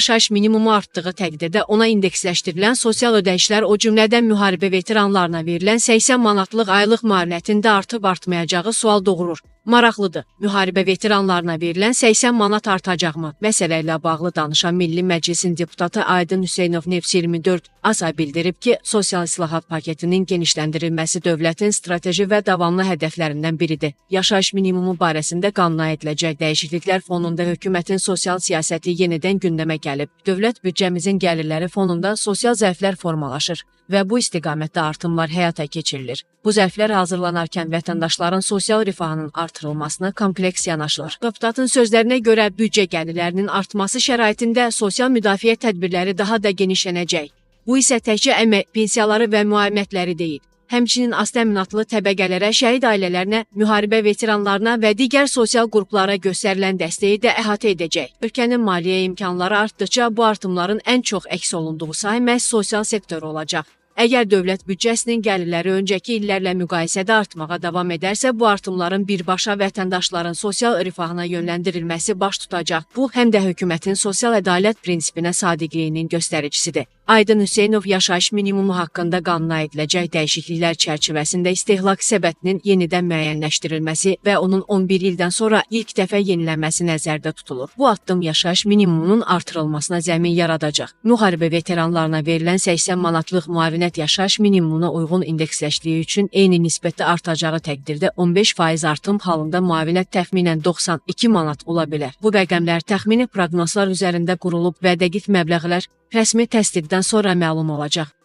Yaşayış minimumu artdığı təqdirdə ona indeksləşdirilən sosial ödənişlər, o cümlədən müharibə veteranlarına verilən 80 manatlıq aylıq müavinətin də artıb artmayacağı sual doğurur. Maraqlıdır. Müharibə veteranlarına verilən 80 manat artacaqmı? Məsələ ilə bağlı danışan Milli Məclisin deputatı Aydın Hüseynov News 24 AZA bildirib ki, sosial islahat paketinin genişləndirilməsi dövlətin strateji və davamlı hədəflərindən biridir. Yaşayış minimumu barəsində qanuna ediləcək dəyişikliklər fonunda hökumətin sosial siyasəti yenidən gündəmə gəlib. Dövlət büdcəmizin gəlirləri fonunda sosial zəflər formalaşır və bu istiqamətdə artımlar həyata keçirilir. Bu zərflər hazırlanarkən vətəndaşların sosial rifahının artırılmasına kompleks yanaşılır. Deputatın sözlərinə görə büdcə gəlirlərinin artması şəraitində sosial müdafiə tədbirləri daha da genişlənəcək. Bu isə təkcə əmək pensiyaları və müavinətləri deyil. Həmçinin az təminatlı təbəqələrə, şəhid ailələrinə, müharibə veteranlarına və digər sosial qruplara göstərilən dəstəyi də əhatə edəcək. Ölkənin maliyyə imkanları artdıkca bu artımların ən çox əks olunduğu sahə məhz sosial sektor olacaq. Əgər dövlət büdcəsinin gəlirləri öncəki illərlə müqayisədə artmağa davam edərsə, bu artımların birbaşa vətəndaşların sosial rifahına yönləndirilməsi baş tutacaq. Bu, həm də hökumətin sosial ədalət prinsipinə sadiqliyinin göstəricisidir. Aydın Hüseynov yaşayış minimumu haqqında qanuna ediləcək dəyişikliklər çərçivəsində istehlak səbətinin yenidən müəyyənləşdirilməsi və onun 11 ildən sonra ilk dəfə yenilənməsi nəzərdə tutulur. Bu addım yaşayış minimumunun artırılmasına zəmin yaradacaq. Müharibə veteranlarına verilən 80 manatlıq müavinət yaşayış minimumuna uyğun indeksləşdiyi üçün eyni nisbətdə artacağı təqdirdə 15% artım halında müavinət təxminən 92 manat ola bilər. Bu rəqəmlər təxmini proqnozlar üzərində qurulub və dəqiq məbləğlər rəsmi təsdiqdən sonra məlum olacaq.